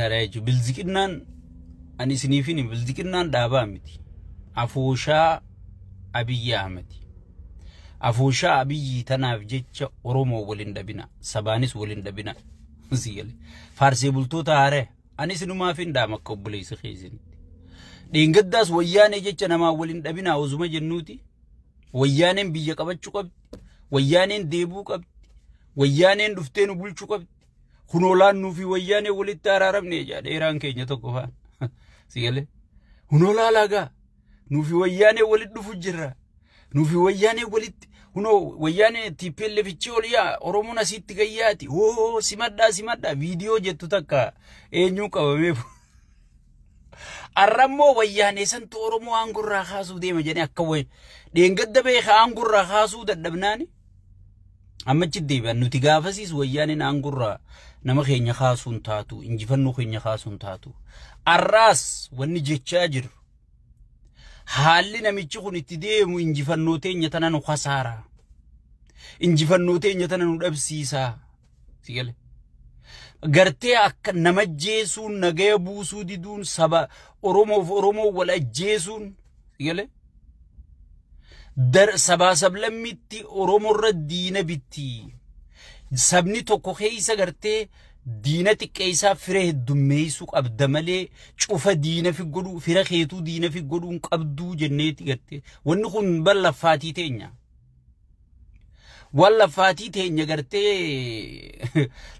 Jechuudha. Bilziqinnaan ani isiniifin bilziqinnaan dhaabaa miti. Afooshaa Abiyyi Ahmadi. Afooshaa Abiyyi tanaaf jecha Oromoo waliin dhabina. Sabaanis waliin dhabina. Faarsee bultoota haaree ani isinumaaf hin dhaama akka obboleessa keessanitti. Dheengaddaas wayyaanee jecha namaa waliin dhabina osuma jennuuti. Wayyaaneen biyya qabachuu qabdi. Wayyaaneen deebuu qabdi. Wayyaaneen dhuftee nu bulchuu qabdi. Kunoolaan nuufi wayyaanee walitti araaramne jedha dheeraan keenya tokko faan. Sigalee. Hunoolaa lagaa nuufi wayyaanee walitti dhufu jirra. Nuufi wayyaanee walitti hunoo wayyaanee TPLF ichi ol yaa Oromoon asitti gayyaati. Hoo simadhaa simadhaa viidiyoo jettu takka eenyuu qabamee. Arrammoo wayyaanee santu Oromoo aangorraa kaasuu deema jedhee akka wayi dheengadda beeka aangorraa kaasuu dadhabnaani. Ammachi deebi'an nuti gaafasiis wayyaaneen aangorraa nama keenya kaasuun taatu injifannoo keenya kaasuun taatu. Arraas wanni jechaa jiru haalli namichi kun itti deemu injifannoo teenya tana nu kasaara. Injifannoo teenya tana nu dhabsiisa. Sigale. Gartee akka nama ajjeesuun nagaya buusuu diduun saba Oromoof Oromoo wal ajjeesuun sigale. Sabaa sablammitti Oromoorra diina bitti. Sabni tokko keessa gartee diina xiqqeessaa fira heddummeessuu qabda malee cufa diina fi godhuu fira keetuu diina fi godhuun qabduu jenneeti gartee wanni kun bar laffaatii teenya. Waan laffaatii teenya gartee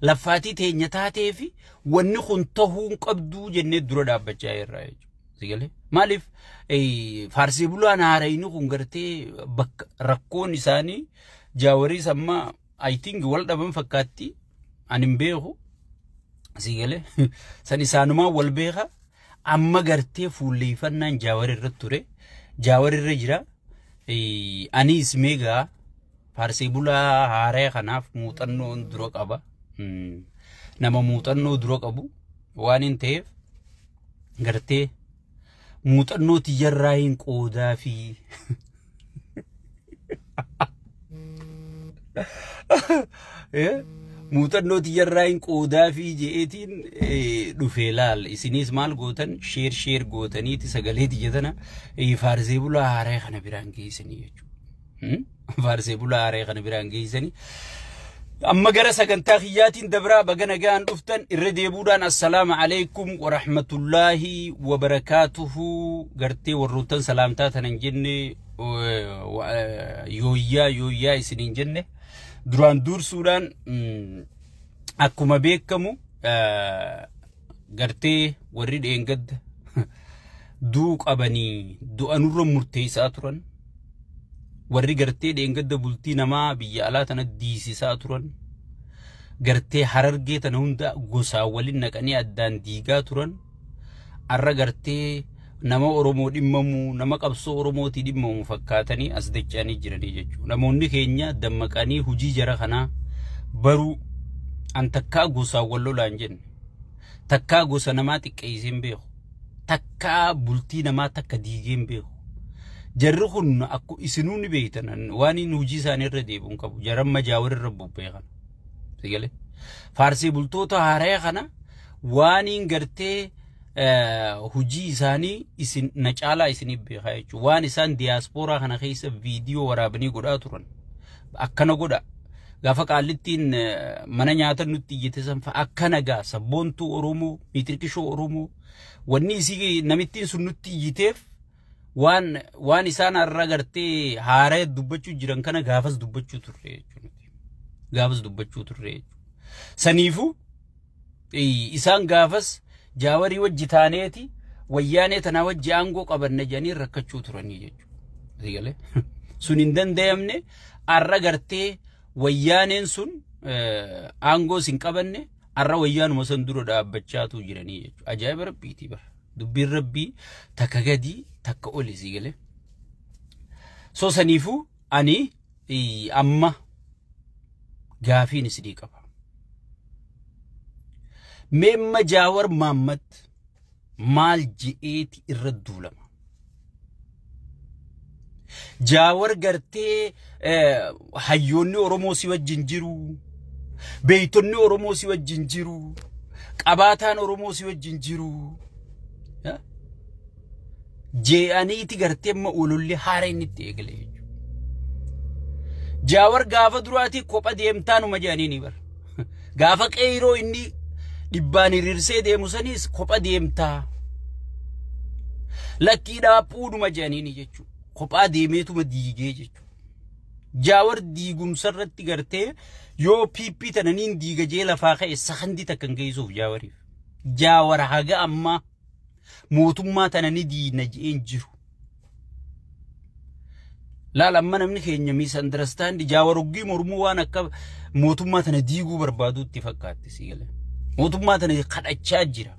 laffaatii teenya taatee fi wanni kun ta'uu qabduu jennee dura dhaabbachaa jirra jechuudha. Sigalee maaliif faarsee bulaan haarayni kun gartee bakka rakkoon isaanii jaawariis amma I think wal dhaban fakkaatti ani hin beeku. Sigalee san isaanumaa wal beeka amma gartee fuulleeffannaan jaawar irra ture jaawar irra jira. Anis meegaa faarsee bulaa haaraya kanaaf muuxannoo dura qaba. Nama muuxannoo dura qabu waan hin ta'eef gartee muuxannoo tiyyarraa hin qoodaa fi muuxannoo tiyyarraa hin qoodaa fi je'eetiin dhufee laal. Isinis maal gootan sheer sheer gootaniiti sagalee tiyya tana faarsee bulaa haaraya kana biraan geessanii jechuudha. Faarsee bulaa haaraya kana biraan geessanii. Amma gara sagantaa kiyyaatiin dabraa baga nagaan dhuftan irra deebuudhaan assalaamu alaikum warahmatullaahi wabarakaatuhu gartee warroottan salaamtaa tanan jenne yooyyaa yooyyaa isiniin jenne duraan dursuudhaan akkuma beekamu gartee warri dheengadda duu qabanii du'anurra murteessaa turan. Warri gartee dheengadda bultii namaa biyya alaa tana diisisaa turan. Gartee harargee tana hunda gosaa waliin naqanii addaan diigaa turan. Arra gartee nama Oromoo dhimmamu nama qabsoo Oromootii dhimmamu fakkaatanii as dacha'anii jiranii jechuudha. Namoonni keenya dammaqanii hojii jara kanaa baruu an takkaa gosaa wal lolaan jenne. Takkaa gosa namaa xiqqeessee hin beeku. Takkaa bultii namaa takka diigee hin beeku. Jarri kun akku isinuu ni beektan waan inni hojii isaanii irra deebi'uun qabu. Jaramma jaawar irra bobba'e kana. Sigalee. Faarsee bultoota haaraya kana waan hin gartee hojii isaanii isin na caalaa isiniif beekaa jechuudha. Waan isaan diyaaspooraa kana keessa viidiyoo waraabanii godhaa turan. Akkana godha. Gaafa qaallittiin mana nyaata nutti iyyate san fa'a akkana gaa sabboontuu Oromoo, miitirqishoo Oromoo wanni isii namittiin sun nutti iyyiteef waan isaan har'a gartee haaraya dubbachuu jiran kana gaafas dubbachuu turre jechuudha. Gaafas dubbachuu turre jechuudha. Saniifuu isaan gaafas jaawarii wajji taaneeti wayyaanee tanaa wajji aangoo qabanna jedhanii rakkachuu turanii jechuudha. Sun hin danda'amne har'a gartee wayyaaneen sun aangoo sin qabanne har'a wayyaanuma san dura dhaabbachaatu jiranii jechuudha. Ajaa'iba rabbiitii bara. Dubbiin rabbii takka gadii takka oli sigalee. So saniifuu ani amma gaafiin isinii qaba. Meemma Jaawar Mahammad maal je'eeti irra duulama? Jaawar gartee hayyoonni Oromoo si wajjin jiru. Beeytonni Oromoo si wajjin jiru. Qabaataan Oromoo si wajjin jiru. Je'aniiti gartee amma ololli haara inni itti eegale jechuudha. Jaawar gaafa duraatii kopha deemtaanuma jedhanii ni bara. Gaafa qeeroo inni dhibbaan hiriirsee deemu sanis kopha deemtaa. Lakkii dhaaphuudhuma jedhanii jechuudha. Kophaa deemeetuma diigee jechuudha. Jaawar diigumsa irratti gartee yoo PP tananiin diiga jee lafaa ka'e sakandii takka hin geessuuf jaawariif. Jaawar haga ammaa mootummaa tanani diina je'een jiru. Laal amma namni keenya misunderstand jaawar hoggii mormuu waan akka mootummaa tana diiguu barbaaduutti fakkaatti si galee. Mootummaa tana kadhachaa jira.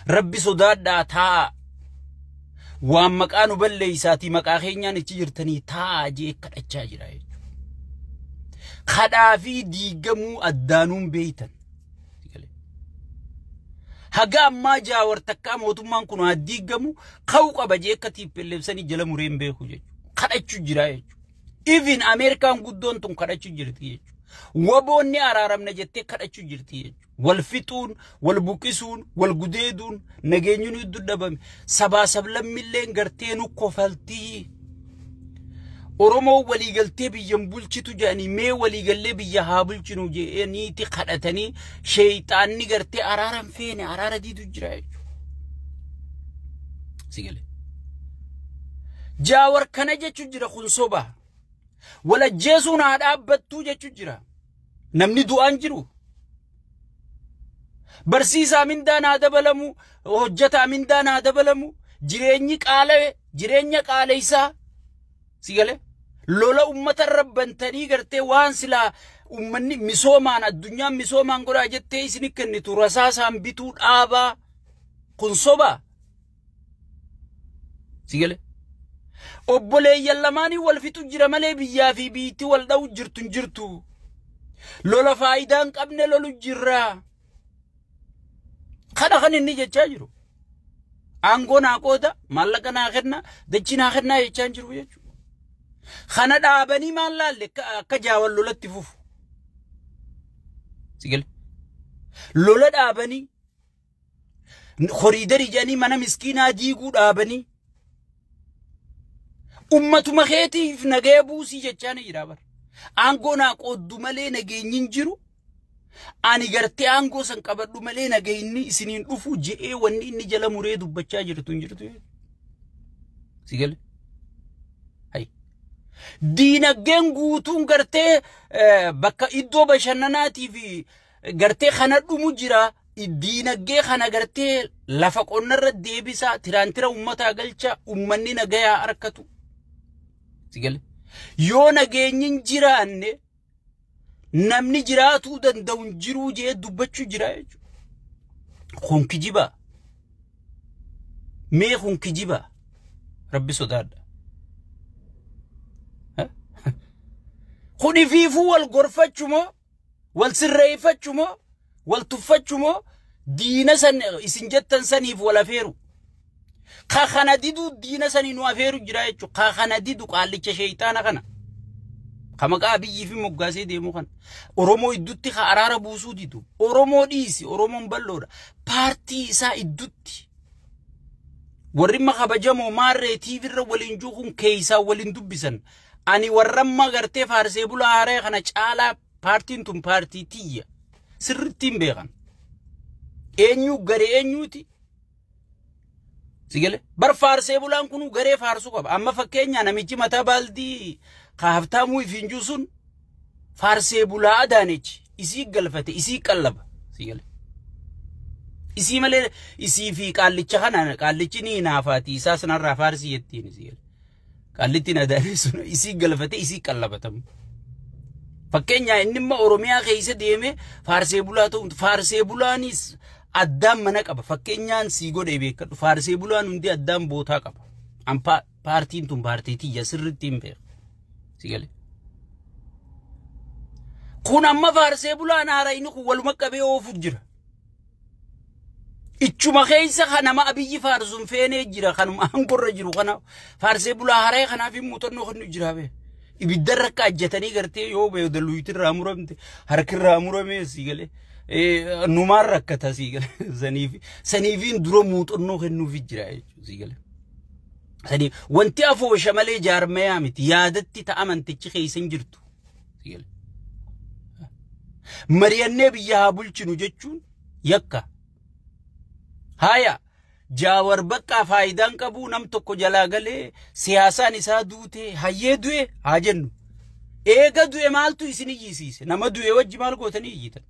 Rabbi sodaadhaa taa'a. Waan maqaa nu balleessaatii maqaa keenyaan ichi jirtanii taa'a jee kadhachaa jira jechuudha. Kadhaa fi diigamuu addaanuun beeytan. Haga ammaa jaawar takkaa mootummaan kun haa diigamu ka'uu qaba jee akka TPLF sanii jala mureen beeku jechuudha. Kadhachuu jira jechuudha. Even Ameerikaan guddoon tun kadhachuu jirti jechuudha. Waboonni araaramna jettee kadhachuu jirti jechuudha. Wal fixuun, wal buqqisuun, wal gudeeduun nageenyuun hedduu dhabame. Sabaa sablammilleen gartee nu kofaltii. Oromoo waliigaltee biyyan bulchitu jedhanii mee waliigallee biyya haa bulchinu jedhaniiti kadhatanii sheeyxaanni gartee araara hin feene araara diidu jira jechuudha. Sigale. Jaawar kana jechuun jira kun soba. Wal ajjeesuun haa dhaabbattuu jechuun jira. Namni du'aan jiru. Barsiisaa mindaan haa dabalamu, hojjetaa mindaan haa dabalamu, jireenyi qaala'e, jireenya qaaleessaa. Sigale. Lola uummata rabbantanii gartee waan silaa uummanni misoomaan addunyaan misoomaan godhaa jettee isin kennitu rasaasaan bituu dhaabaa kun soba. Sigale. Obboleeyyan lamaanii wal fixu jira malee biyyaa fi biitti wal dha'u jirtu hin jirtu. Lola faayidaa hin qabne lolu jirra. Kana kan inni jechaa jiru. Aangoo naa qooda, maallaqa naa kenna, dachii naa kennaa jechaa hin jiru jechuudha. Kana dhaabanii maal laalle akka jaawal lolatti fufu. Sigale. Lola dhaabanii koriidarii jedhanii mana miskiinaa diiguu dhaabanii ummatuma keetiif nagaya buusii jechaa ni jira bara. Aangoo naa qooddu malee nageenyi hin jiru. Ani gartee aangoo san qabadhu malee nageenyi isiniin dhufu je'ee wanni inni jala muree dubbachaa jirtu hin jirtu. Sigale. Diinagdeen guutuun gartee bakka iddoo bashannanaatii fi gartee kana dhumu jira. Diinagdee kana gartee lafa qonnarra deebisaa tiraantira uummataa galcha uummanni nagayaa harkatu. Sigale. Yoo nageenyi hin jiraanne namni jiraatuu danda'u hin jiruu jee dubbachuu jira jechuudha. Kun kijiba. Mee kun kijiba. Rabbi sodaadha. Kun ifiifuu wal gorfachumoo, wal sirreeffachumoo, wal tuffachumoo diina san isin jettan saniif wal afeeru. Ka kana diduu diina sanii nu afeeru jira jechuudha. Ka kana didu qaallicha sheeyxaana kana. Ka maqaa Abiyyii fi moggaasee deemu kana. Oromoo iddutti ka araara buusuu didu. Oromoo dhiisi, Oromoon bal'oodha. Paartii isaa iddutti. Warri amma kabajamoo maarree tiivirra waliin juukuun keessaa waliin dubbisan. Ani warra amma gartee faarsee bulaa haaraa kana caalaa paartiin tun paartii tiyya. Sirriitti hin beekan. Eenyu garee eenyuuti? Sigale. Bar faarsee bulaan kun garee faarsuu qaba. Amma fakkeenyaa namichi mataa baaldii ka haftaamuu ifiin jiru sun faarsee bulaa Adaanechi isii galfate isii qallaba. Sigale. Isii malee isii fi qaallicha kana qaallichi ni naafaati isaa sanarraa faarsii jettiin sigale. Qaallittiin Adaanee sun isii galfate isii qallabatamu. Fakkeenyaa inni immoo Oromiyaa keessa deemee faarsee bulaa ta'u faarsee bulaanis addaan mana qaba. Fakkeenyaan sii godhee beekadhu faarsee bulaan hundi addaan bootaa qaba. An paartiin tun paartii tiyya sirriitti hin beeku. Sigale. Kun amma faarsee bulaan haaraa inni kun waluma qabee oofu jira. Ichuma keessa kanama Abiyyi faarsuun feenee jira kanuma aangorra jiru kana faarsee bulaa haaraa kanaaf hin muuxannoo kan jira bee. Ibiddarra akka ajjatanii gartee yoo beeku luyitirraa muramte harkirraa muramee sigale. Numaan rakkata sii gale. Saniifiin dura muuxannoo kennuufi jira jechuudha sii gale. Saniif wanti afoosha malee jaarmayaa miti yaadatti ta'a amantichi keessa hin jirtu. Sii gale. Mari'annee biyya haa bulchinu jechuun yakka. Haaya Jaawar bakka faayidaan qabu nam tokko jalaa galee siyaasaan isaa duute hayyee du'e haa jennu. Eega du'e maaltu isin iyyisiise? Nama du'e wajji maal gootanii iyyitan?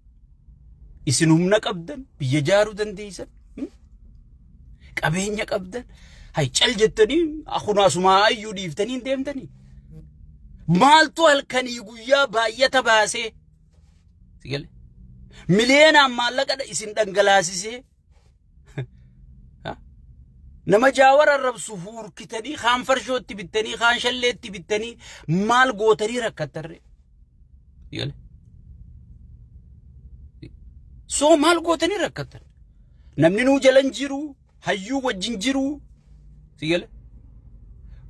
Isin humna qabdan biyya jaaruu dandeessan qabeenya qabdan hay cal jettanii akunaasumaa iyyuu dhiiftanii hin deemtanii. Maaltu halkanii guyyaa baay'ata baasee miliyeenaan maallaqa isin dhangalaasisee nama Jaawar arrabsu huurkitanii kaan farshootti bittanii kaan shalleetti bittanii maal gootanii rakkattarre. So maal gootanii rakkattan? Namni nuu jalan jiru, hayyuu wajjin jiru,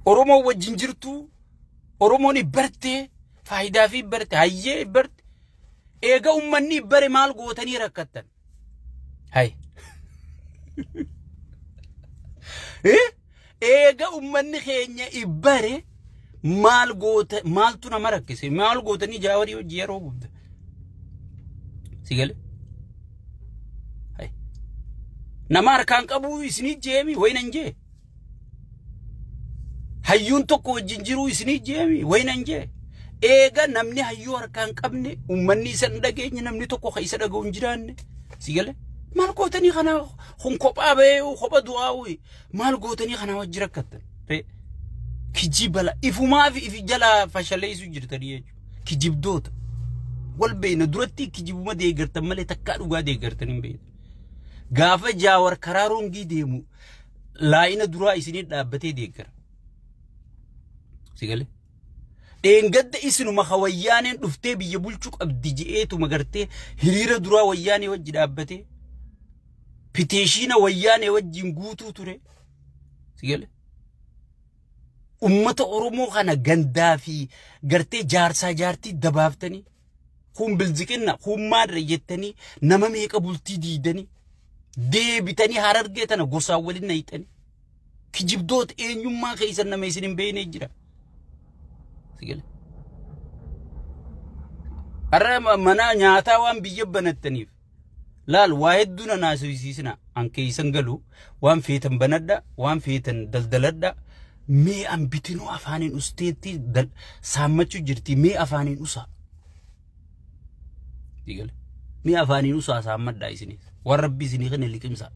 Oromoo wajjin jirtu, Oromoon ibbarte, faayidaa fi ibbarte, hayyee ibbarte. Eega uummanni ibbare maal gootanii rakkattan? Hay. Eega uummanni keenya ibbare maal goota maaltu nama rakkise? Maal gootanii Jaawarii hojii yeroo gubda? Si gale? Nama harkaan qabu isinii jeemi wayinan jee. Hayyuun tokko wajjin jiru isinii jeemi wayinan jee. Eega namni hayyuu harkaan qabne uummanni isa hin dhageenye namni tokko isa dhaga'u hin jiraanne. Si gale? Maal gootanii kana kun kophaa bahee kopha du'aa maal gootanii kana wajji rakkattan? Kijibala ifumaa fi ifi jalaa fashaleessu jirtanii jechuudha. Kijibdoota. Wal beeyna duratti kijibuma deeggartan malee takkaa dhugaa deeggartan hin beektan. Gaafa Jaawar karaa rongii deemu laayina duraa isinii dhaabbatee deeggara. Si gale? Dheengadda isinuma wayyaaneen dhuftee biyya bulchuu qabdi je'eetuma gartee hiriira duraa wayyaanee wajji dhaabbatee piteeshiina wayyaanee wajjin guutuu ture. Si gale? Ummata Oromoo kana gandaa fi gartee jaarsaa jaartii dabaaftanii kun bilziqinna kun maadre jettanii nama meeqa bultii diidanii deebitanii Harargee tana gosaan waliin nayixanii kijibdoota eenyummaa keessan nama isin hin beekne jira. Har'a mana nyaataa waan biyya banattaniif laal waa hedduu na naasisiisina an keessan galu waan feetan banadha waan feetan daldaladha mee an bitinuu afaaniin usteetti saammachuu jirti mee afaaniin usaa. Mee afaaniin usaa saammadhaa isinis waan rabbi isinii kana liqimsaa.